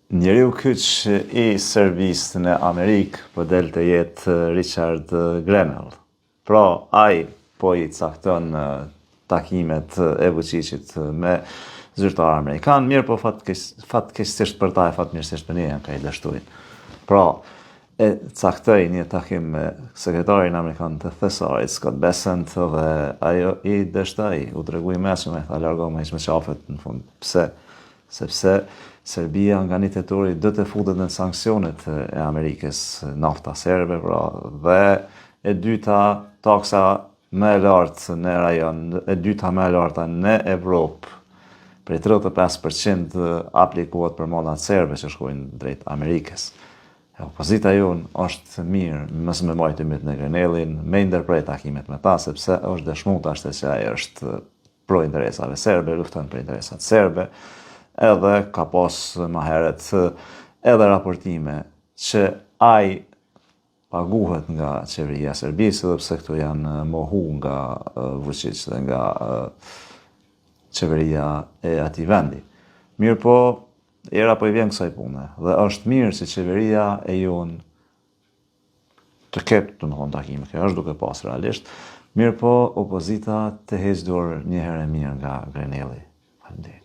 Njeriu kyç i Serbisë në Amerikë po del të jetë Richard Grenell. Pra, ai po i cakton takimet e Vučićit me zyrtarë amerikanë, mirëpo fatkeqësisht për ta e fatmirësisht për ne janë ka i dështojnë. Pra, e caktoi një takim me sekretarin amerikan të Thesarit, Scott Bessent, dhe ajo i dështoi, u tregu i mençëm, e tha largohu hiq me qafet në fund. Pse? Sepse Serbia nga një tetori do të futet në sanksionet e Amerikës, nafta serbe, pra, dhe e dyta taksa më e lartë në rajon, e dyta më e larta në Evropë, prej 35% aplikohet për mallrat serbe që shkojnë drejt Amerikës. E opozita jonë është mirë mos me majtë ymyt në Grenellin, me ndërprej takimet me ta, sepse është dëshmu tash që ai është pro interesave serbe, lufton për interesat serbe, edhe ka pas ma herët edhe raportime që ai paguhet nga qeveria e Serbisë, edhe pse këto janë mohu nga Vučić dhe nga qeveria e atij vendi. Mirëpo, era po i vjen kësaj pune dhe është mirë që qeveria e jonë të ketë, domethonë, takime, kjo është duke pas realisht, mirëpo opozita të heqë dorë një herë e mirë nga Grenelli. Faleminderit.